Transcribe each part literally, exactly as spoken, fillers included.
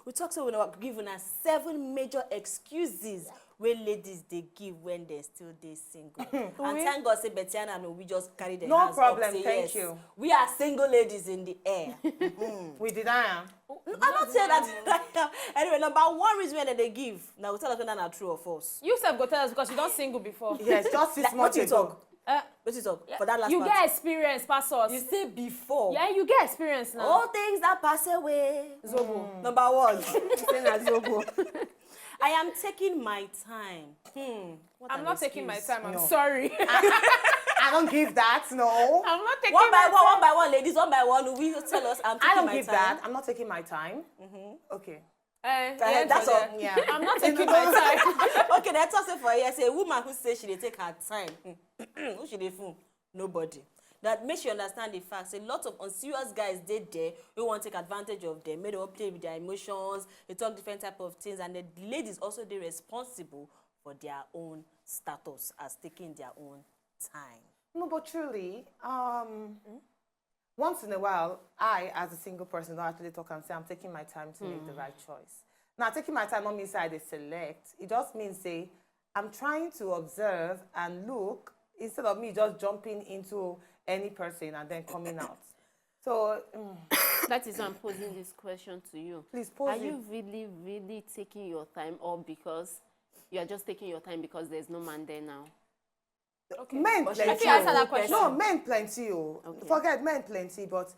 We talk say we na give una seven major excuses wey ladies dey give when dem still dey single. And We- thank God say Betiana and Obi just carry dem No hands problem, up say thank yes, you. We are single ladies in the air. We deny am. I don't say that. Anyway, number one reason wey dem dey give, now we tell us whether na true or false. You sef go tell us because you don single before. Yes, just six Like, months wetin you ago. talk? Eh, Wetin you talk? For that last you part. Get experience pass us. You say before. Yeah, you get experience now. All things that pass away. Zobo. Number one. Say na zobo. I am taking my time. Hmm. What I'm an not taking my excuse. Time. I'm No. Sorry. I don't give that. No. I'm not taking One by my one, time. One by one, ladies, one by one. We tell us, I'm taking I don't my give time. That. I'm not taking my time. Okay. Eh, Uh, yeah, that's yeah. All. Yeah. I'm not taking my time. Okay, then talk say for here, say a woman who says she dey take her time. Who she dey fool? Nobody. That make she understand the fact say lots of unserious guys dey there who want take advantage of them, make dem wan play with their emotions, dey talk different type of things, and the ladies also dey responsible for their own status as taking their own time. No, but truly, um, once in a while, I, as a single person, don't actually talk and say I'm taking my time to make the right choice. Now, taking my time not mean say I dey select. It just means say I'm trying to observe and look instead of me just jumping into any person and then coming out. So mm, That is why I'm posing this question to you. Please pose Are it. You really, really taking your time, or because you are just taking your time because there's no man there now? Okay. Men But she plenty. If you answer Oh. That question. No, men plenty. Oh. Okay. Forget men plenty, but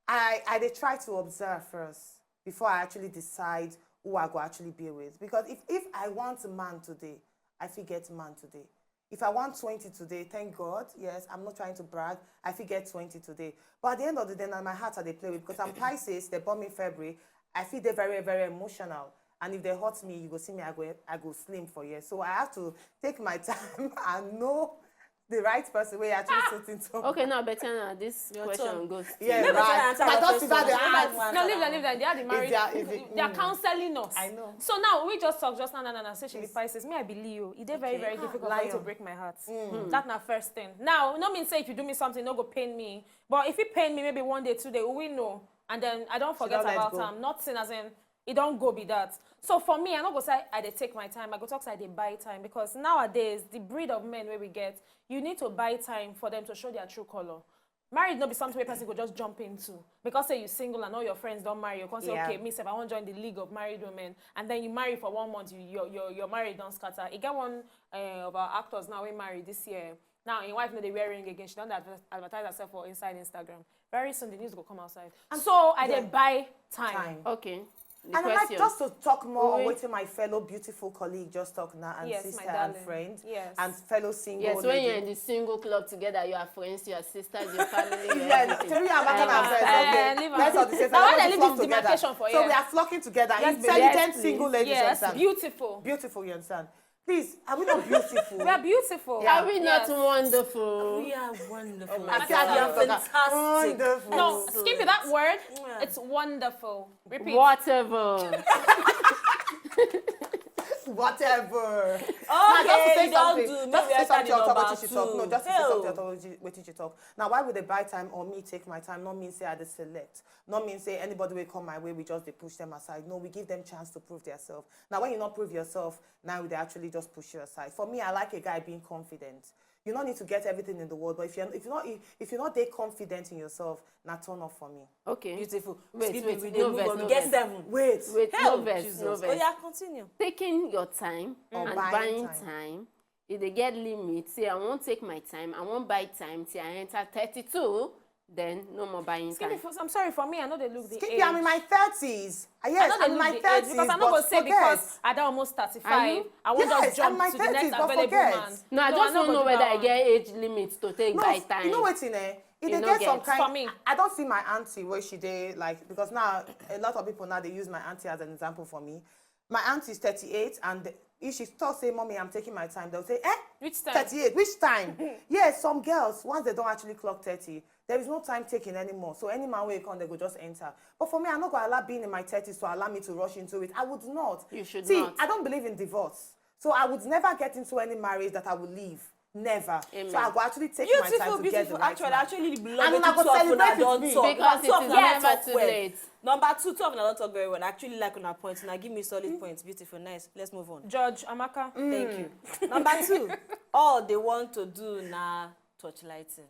I I dey try to observe first before I actually decide who I go actually be with. Because if if I want a man today, I fit get man today. If I want twenty today, thank God. Yes, I'm not trying to brag. I fit get twenty today. But at the end of the day, now my heart I dey play with because I'm Pisces. They born me in February. I feel they're very, very emotional. And if they hurt me, you go see me, I go, I go slim for years. So I have to take my time and know the right person where I actually suit into. Okay, now, Betiana, this Your question turn. goes to Yeah, Let me right. answer I your just see that question. they Let ask. me answer No, leave that them, leave them. They are the married. If they are- if it- They are mm. Counseling us. I know. So now we just talk just now, now, now, now, say she be Pisces. Me, I believe you. It dey very, very difficult for you to Lion. Break my heart. That na first thing. Now, no mean say if you do me something, no go pain me. But if you pain me, maybe one day, two day, we know, and then I don't forget don't let about go. Time. Nothing as in it don't go be that. So for me, I no go say I dey take my time. I go talk say I dey buy time because nowadays the breed of men where we get, you need to buy time for them to show their true color. Marriage no be something where person go just jump into because say you single and all your friends don't marry. You can say, Yeah. Okay, me sef, I want join the league of married women, and then you marry for one month, you, your your your marriage don't scatter. It get one uh, of our actors now we married this year. Now his wife no dey wear ring again. She don't adver- advertise herself for inside Instagram. Very soon the news go come outside. So I dey buy time. Time. Okay. The And I like question. Just to talk more on Oui. What my fellow beautiful colleague just talked now and Yes, my sister and darling. Friend Yes. And fellow single Yes, when you're lady. In the single club together, you are friends, you are sisters, your family, your Yeah, everything. three are not Uh, friends. uh, Okay. Leave Let's am. all the same. Now, when Everybody they flock leave the together. Demarcation for So here. We are flocking together. Yes, Intelligent yes, single please. ladies. You Yes, understand? Beautiful. Beautiful. You understand? Please, are we not beautiful? We are beautiful. Yeah. Are we not Yes. Wonderful? We are wonderful. I We feel are like I'm fantastic. Wonderful. No, skip it. That word, Yeah. It's wonderful. Repeat. Whatever. Whatever. Okay, Now, just to say you don't something, do. Just to say Maybe something I on top of number what you talk. No, two. Just to say Hell. Something on top of what you- what you talk. Now, why would they buy time or me take my time? Not mean say I dey select. Not mean say anybody will come my way, we just dey push them aside. No, we give them chance to prove themselves. Now, when you not prove yourself, now they actually just push you aside. For me, I like a guy being confident. You don't need to get everything in the world, but if you're if you're not if you're not dey confident in yourself, na turn off for me. Okay. Beautiful. Wait, Skip wait, it. We dey no move vex, on. We no get vex. Seven. Wait. Wait, Hell, no vex, Jesus. no Oh vex. Yeah, continue. Taking your time Or and buying buying time. Time, if they get limit, say I won't take my time, I won't buy time till I enter thirty-two, then no more buying Skip time. it for, I'm sorry, for me, I know they look the Skip age. it, I'm in my thirties. I Yes, know they I'm in look my the age thirties. Because I know But go say forget. Because I don't almost thirty-five. Are you? I won't Yes, just jump I'm in my to the next thirties, but available forget. Man. No, I No, just I no don't do know that Whether I one. Get age limit to take No, buy time. You know what in eh? It You dey no get get. Some kind. For me. I, I don't see my auntie where she dey like because now a lot of people now they use my auntie as an example for me. My auntie is thirty-eight and if she talk say, "Mommy, I'm taking my time," they'll say, "Eh? Which time? Thirty-eight? Which time?" Yes, some girls, once they don't actually clock thirty, there is no time taking anymore. So any man wey come, they go just enter. But for me, I no go allow being in my thirties to allow me to rush into it. I would not. You should See, not. I don't believe in divorce. So I would never get into any marriage that I would leave. Never. So Amen. I go actually take my Beautiful, time to get the beautiful. right Actually, I man. Actually love And it. una go Two of una celebrate don with me. Talk. Because Two of it is una never talk too well. Late. Number two, two of una don talk very well. Actually, like una point, una give me solid points. Beautiful, nice. Let's move on. Judge Amaka. Thank you. Number two, all they want to do na torchlighting.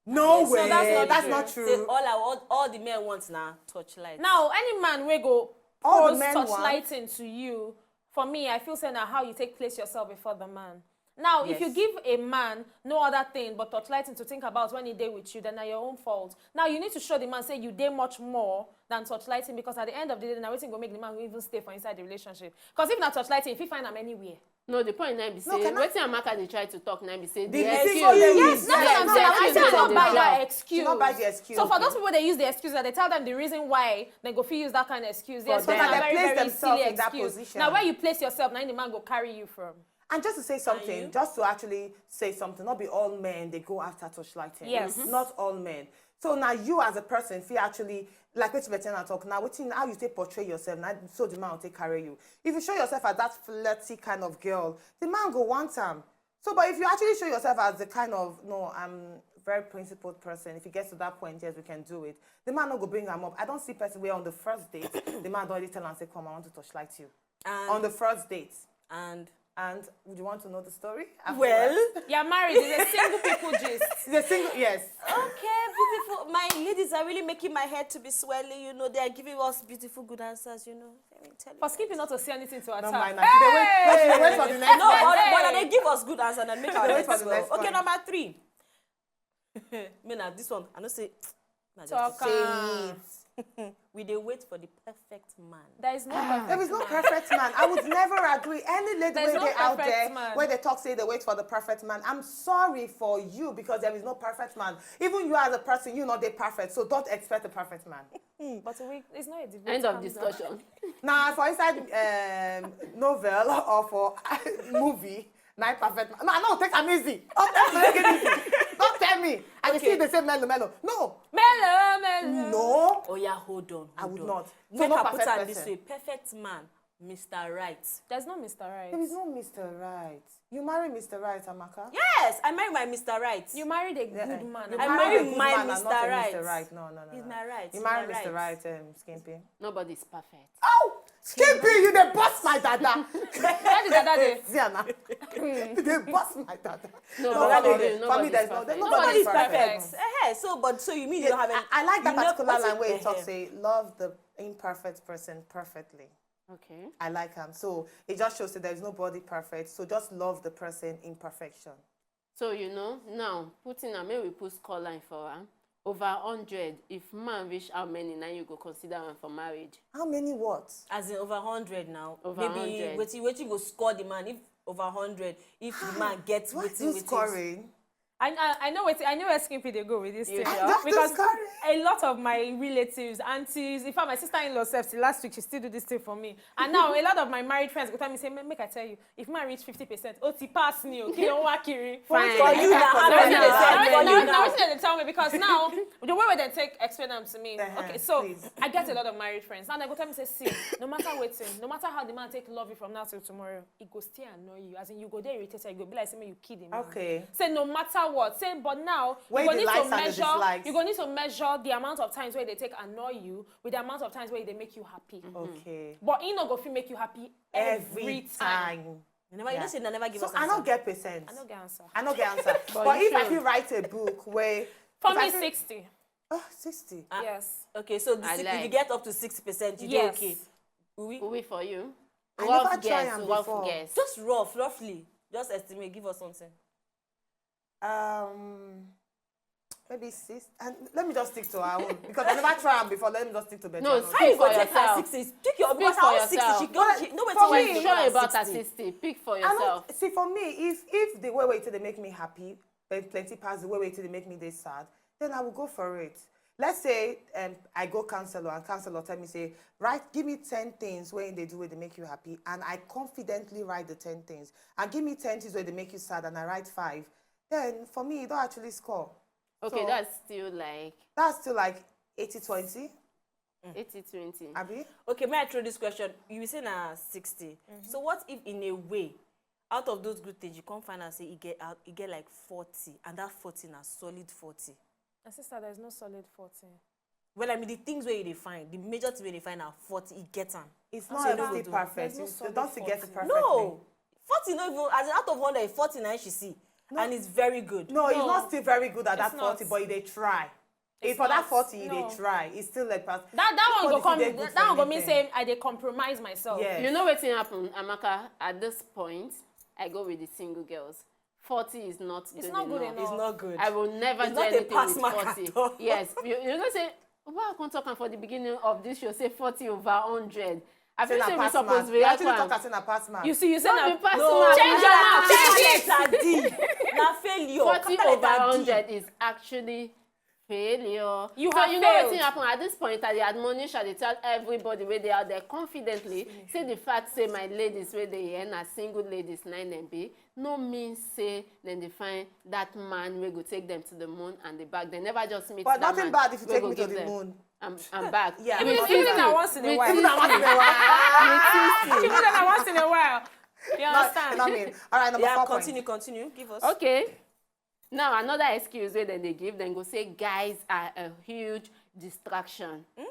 No Yes, way. so that's not That's true. not Say true. all I want, all the men want na torchlight. Now, any man wey go All the pose men torch want. Lighting to you, for me, I feel say na how you take place yourself before the man. Now, if you Yes. give a man no other thing but torch lighting to think about when he dey with you, then na your own fault. Now, you need to show the man say you dey much more than torch lighting, because at the end of the day, na wetin go make the man even stay for inside the relationship. Because if na torch lighting, if you find am anywhere. No, the point now be say can I- wetin Amaka dey try to talk now be say The the excuse. excuse. Yes, that's Yes, what I'm no, saying. I I think say it's don't a buy job. that excuse. She not buy the excuse. So for those people they use the excuse, that they tell them the reason why they go fit use that kind of excuse. The For excuse them. na They very, place very themselves silly in that excuse. Position. Now where you place yourself, now the man go carry you from. And just to say something, you? Just to actually say something, not be all men they go after torchlighting. Yes. Not all men. So now you as a person, if you actually, like what Bettina talk, now wetin, how you take portray yourself, now so the man will take carry you. If you show yourself as that flirty kind of girl, the man go want am. So, but if you actually show yourself as the kind of, no, I'm very principled person. If it gets to that point, yes, we can do it. The man not go bring am up. I don't see person where on the first date, the man don't really tell and say, "Come, I want to torchlight you." And, On the first date. and And would you want to know the story? Well, You're married. It's a single people gist. It's a single, yes. Okay, beautiful. My ladies are really making my head to be swelling. You know, they are giving us beautiful, good answers. You know, let me tell you. For Skippy not to see anything to attack. No mind. Now. She dey wait, no, she dey wait for the next No, one. But, but they give us good answers and make our Wait head for the swell. next Okay, one. Number three. Me now, this one, I know say. Talk Say am. it. We dey wait for the perfect man. There is no perfect There is no man. Perfect man. I would never agree. Any lady There's where no they out perfect there man. Where they talk say they wait for the perfect man, I'm sorry for you because there is no perfect man. Even you as a person, you're not the perfect, so don't expect a perfect man. But we, it's not a debate. End of Calm down. Discussion. Now, for inside um, novel or for movie, my perfect man. No, no, take am easy. Don't tell me, take it easy. Don't tell me. I Okay. See they say mellow, mellow. No, Mellow, mellow. No, Oh yeah, hold on. I Hold would on. not. Make So I not put perfect am this person. Way. Perfect man, Mister Right. There's no Mister Right. There is no Mister Right, Amaka. Yes, I marry my Mister Right. You married a Yeah, good eh. man. You I married marry a good my man and Mister not a Right. Mister Right. No, no, no. He's No. my right. You He's married my Mister Right. Right, um, Skimpy. Nobody's perfect. Oh, Skimpy, you dey bust my dada. Where the dada dey? Ziana, you dey bust my dada. No, No, but for for me, real, for me, nobody's there's no, perfect. nobody's Nobody's perfect. perfect. Eh, so, but so you mean you Yeah, don't have any? I, I like that you know, particular what's line it- where it eh, talks eh. Say love the imperfect person perfectly. Okay. I like him. So it just shows that there's nobody perfect. So just love the person imperfection. So you know now, putting am, make we put score line for am. Over hundred, if man reach how many, now you go consider am for marriage. How many what? As in over hundred now. Over Maybe hundred. Wetin wetin go score the man if over hundred? If the man gets What wetin do wetin. Scoring? I, I, I know what I know where Skimpy they go with this You thing. sure? Just Because scoring. A lot of my relatives, aunties, in fact, my sister-in-law self, till last week, she still do this thing for me. And now, a lot of my married friends go tell me, say, "Make I tell you, if man reach fifty percent, oh, ti pass ni o, kí ló ń wá kiri." Fine. For you now, how Now, many now, percent? now, For you now, now. Now, now, they tell me because now, the way they take explain them to me. Uh-huh, Okay, so please. I get a lot of married friends. Now they go tell me, say, "See, no matter what, no matter how the man take love you from now till tomorrow, it go still annoy you. As in, you go there irritated, you go be like, say, make you kill the man." Okay. Say no matter what. Say, but now Weigh you go the need likes to and the measure. Dislikes. You go need to measure the amount of times where they take annoy you with the amount of times where they make you happy. Okay. But he no go fit make you happy every, Every time. Time. You never, you Yeah. know say na never give So us I answer. Don't get percent. I no get answer. I no get answer. But, you if I should. Fit write a book where For if me, I fit- sixty. Oh, sixty. Ah, Yes. Okay, so the I si- if like. You get up to sixty percent, you Yes. do okay. We Will be for you. I Rough never try guess, am rough before. guess. Just rough, roughly. Just estimate. Give us something. Um, maybe six. And let me just stick to our own because I never try am before. Let me just stick to better. No, One. How you go for take her yourself. Sixty? Pick your Speak because for how sixty? Yourself. She don't. She, no wait For till me, you Sure know about her sixty. Sixty. Pick for I don't yourself. See for me if if the way where it take dey make me happy, then plenty pass the way where it take dey make me dey sad, then I will go for it. Let's say um, I go counselor and counselor tell me say, "Write, give me ten things wey they do wey they make you happy," and I confidently write the ten things, and give me ten things wey they make you sad, and I write five. Then for me, you don't actually score. Okay, So- that's still like That's still like eighty twenty, eighty twenty. Abi? Okay, may I throw this question? You say na sixty. So what if in a way, Out of those good things, you come find out say e get out, e get like forty, and that forty na solid forty. My sister, there's no solid forty. Well, I mean, the things where you dey find, the major thing where you dey find na forty, e get am. It's So not you no everything go do. Perfect. There's no You solid don't still get it forty. Perfectly. No, forty no even, as in, out of hundred, forty na she see, and it's very good. No, it's No. Not still very good at It's that forty, not. But if they try. It's If for that not. forty, if No. They try. It's still like pass. That that one go Forty come. dey good That for one go mean anything. Say I dey compromise myself. Yeah. You know wetin happen, Amaka? At this point, I go with the single girls. Forty is not It's good not good enough. enough. It's not good. I will never It's do not a anything pass with mark at forty. All. Yes, you, you know say, why I come talk am for the beginning of this show, say forty over hundred. I Say feel na say we pass suppose mark. You react actually talk one. As in a pass mark. You see, you say No na be pass No, mark. Change your mouth. Change it. Letter D. Na failure. Forty Capital over letter D. Hundred is actually failure. You So have you know failed. Wetin happen at this point? I dey admonish, I dey tell everybody wey dey out there confidently. Say the fact say my ladies wey dey here na single ladies na dem be, no mean say dem dey find that man wey go take them to the moon and the back. They never just meet But that nothing man bad if you wey take go me to give the them moon. And, and back. Yeah, With but sixty, Even na once in a with while. sixty, Even na once in a while. You understand? Not mean. All right, number Yeah, four continue, point. Continue. Give us. Okay. Now another excuse wey dem dey give, dem go say guys are a huge distraction. Yeah,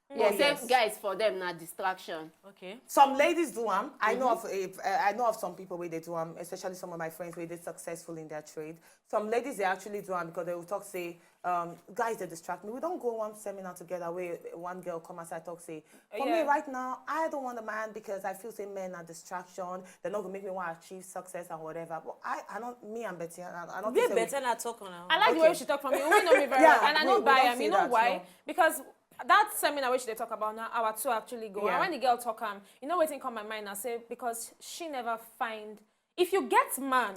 Oh, say yes. Guys for them na distraction. Okay. Some ladies do am. I know of a, I know of some people where they do am, especially some of my friends where they're successful in their trade. Some ladies they actually do am because they will talk say, um, guys they distract me. We don't go one seminar together where one girl come outside talk say, for me Yeah. Right now I don't want a man because I feel say men are distraction. They're not gonna make me want to achieve success and whatever. But I, I don't. Me and Betty, I, I don't. Be think say we- better na talk now. I like the Okay. way she talk from me. We know me very Yeah, well, and I we- no we buy don't am. see You know that, why? No. Because that seminar where she dey talk about now, our two actually go. Yeah. And when the girl talk am, you know wetin come my mind? I say because she never find. If you get man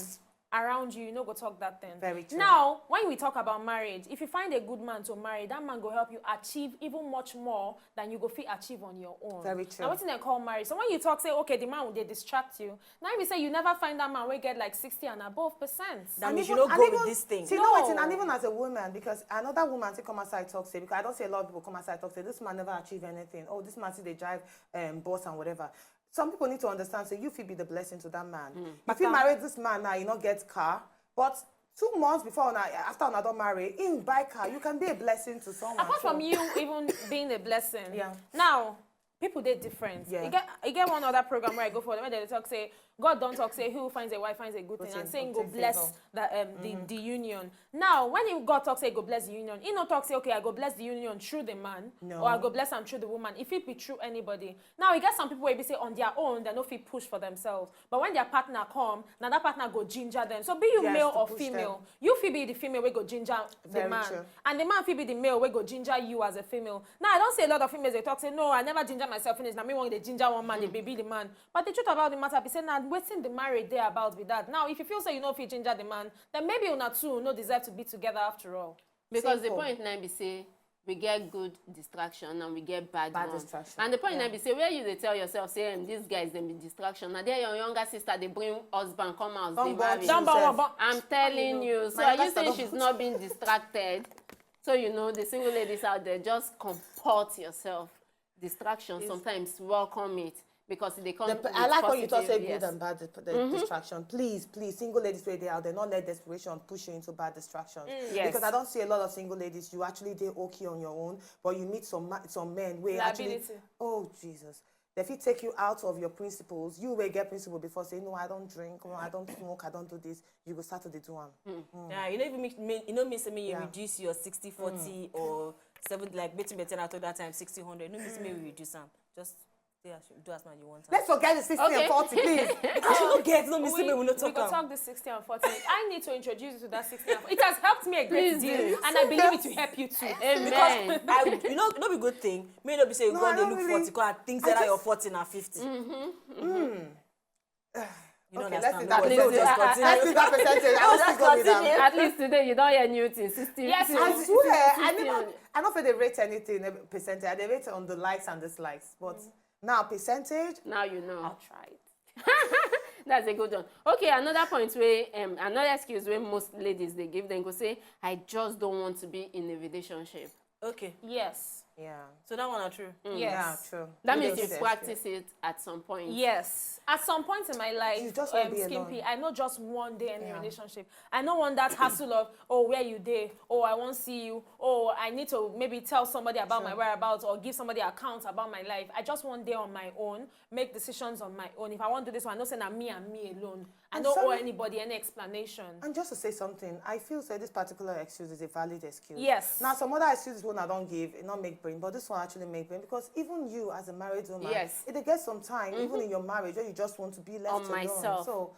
around you, you no go talk that thing. Very true. Now, when we talk about marriage, if you find a good man to marry, that man go help you achieve even much more than you go fit achieve on your own. Very true. Now, wetin dem call marriage? So when you talk, say, okay, the man will dey distract you. Now, if you say you never find that man wey get like sixty and above percent. That And means you even- no and go even- with this thing. See, no, No. Wetin, and even as a woman, because another woman still come outside talk say, because I don't see a lot of people come outside talk say this man never achieve anything. Oh, this man see they drive um, bus and whatever. Some people need to understand. So you feel be the blessing to that man. You feel married this man now, you not get car, but two months before una after una don marry, him buy car. You can be a blessing to someone. Apart So- from you even being a blessing. Yeah. Now, people dey different. Yeah. You get you get one other program where I go for where they talk say God don't talk say who finds a wife finds a good thing Good and thing, saying go obtain bless favor. the, um, the the union. Now, when you God talk say go bless the union, he no talk say okay I go bless the union through the man No. or I go bless am through the woman. If it be through anybody, now you get some people where be say on their own they no fit push for themselves. But when their partner come, now that partner go ginger them. So be you Yes, male to or push female, them. You fit be the female wey go ginger the Very man, true. And the man fit be the male wey go ginger you as a female. Now I don't see a lot of females they talk say no, I never ginger myself finish. Now me want the ginger one man, the baby the man. But the truth about the matter be say now waiting the marriage they about with that. Now if you feel say you know if you ginger the man, then maybe una two no deserve to be together after all. Because the Simple. Point now be say we get good distraction and we get bad, Bad one. Distraction, And the point yeah. Now be say where you dey tell yourself say em these guys dem be distraction. Now there your younger sister dey bring husband come out Don dey born marry. Don born Joseph. one. I'm telling you. So My are you younger saying sister she's not being distracted? So you know the single ladies out there just comport yourself. Distraction sometimes welcome it because they come. The, With I like when you talk say positive, good yes. And bad the, the distraction. Please, please, single ladies where they out there, not let desperation push you into bad distraction. Yes. Because I don't see a lot of single ladies. You actually they okay on your own, but you meet some ma- some men where actually. Liability. Oh Jesus. They fit take you out of your principles. You will get principle before say no, I don't drink, no, I don't smoke, I don't do this. You go start to dey do am. Yeah, you know, even mean, mean, you know, mean say me you Yeah. Reduce your sixty forty or seventy, like between better at that time sixty hundred. No, mean say me we reduce am. Just stay as you do as much you want. Let's forget the sixty Okay. And forty, please. Because you no get no, mean say me we no We talk go am. Talk the sixty and forty. I need to introduce you to that sixty and forty. It has helped me a great Please deal, do. And I believe it will help you too. Amen. I, you know, no be good thing. May not be say you No, go I dey don't look really- forty, go and think I say that your just- forty na fifty. You Okay, understand? Let's leave that No, percentage. just Let's continue. leave that percentage. I don't Just still go with that. continue. At least today you don't hear new things. Sixty. Yes, I yes. swear, I Sixty never, only. I don't feel they rate anything eh, percentage. I they rate on the likes and dislikes. But now percentage, Now you know. I'll try it. That's a good one. Okay, another point where um, another excuse where most ladies they give them go say, I just don't want to be in a relationship. Okay. Yes. Yeah. So that one na true. Yes. Yeah, true. That You means dey you see the practice it at some point. Yes. At some point in my life, You just won't um, be Skimpy, alone. I know just one day any Yeah. relationship. I know one that hassle of, oh, where you dey? Oh, I won't see you. Oh, I need to maybe tell somebody about my whereabouts or give somebody account about my life. I just one day on my own, make decisions on my own. If I want to do this one, I know say na me and me alone. I And don't owe sorry- anybody any explanation. And just to say something, I feel say this particular excuse is a valid excuse. Yes. Now, some other excuses when I don't give, it not make brain, but this one actually make brain because even you as a married woman, Yes. it dey get some time, even in your marriage, where you just want to be left On alone. myself. So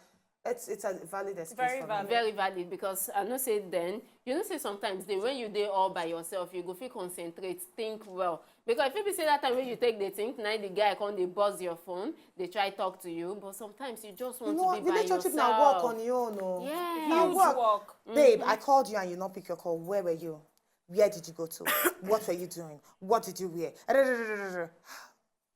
it's it's a valid excuse. Very for valid. Me. Very valid because I know say then you know say sometimes the when you dey all by yourself you go feel concentrate think well because if you be say that time when you take the think now the guy come dey buzz your phone dey try talk to you but sometimes you just You want know, to be by relationship yourself. now work on your own. Oh. Yeah. Now Huge work. Work. Babe, I called you and you not pick your call. Where were you? Where did you go to? What were you doing? What did you wear?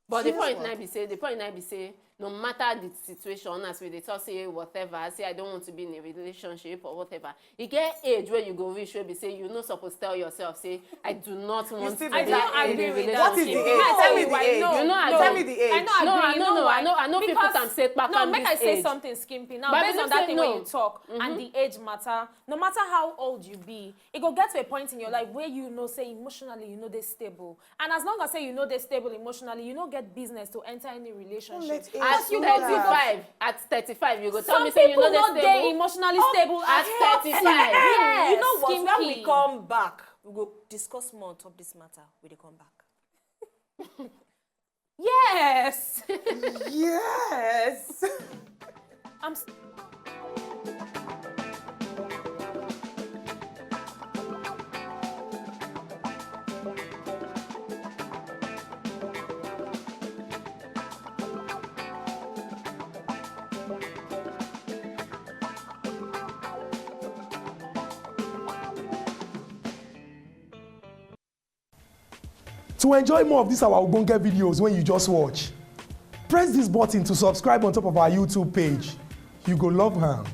But the Serious point work. Now be say the point now be say no matter the situation as we dey talk say whatever say I don't want to be in a relationship or whatever e get age where you go reach where be say you no suppose tell yourself say I do not want to still be I in don't a agree with relationship. that. What is the If age? I Tell me you, the I age. know. You know I Tell don't- me the age. I know. No, Agree. I You know, know no, why? I know, I know, I know people Because- am say kpakam No, make this I say age. Something, Skimpy. Now, But based I on say that thing when no. You talk and the age matter, no matter how old you be, it go get to a point in your life where you know say emotionally you know they stable. And as long as say you know they stable emotionally, you no get business to enter any relationship. Let age At do that. thirty-five, at thirty-five, you go tell Some me say you people know they no dey stable. Emotionally Oh, stable at at thirty-five. Yes, You know what? When we Skimpy. Come back, we go discuss more on top this matter. We dey come back. Yes. Yes. I'm. s- To enjoy more of these our ogbonge videos when you just watch, press this button to subscribe on top of our YouTube page. You go love am.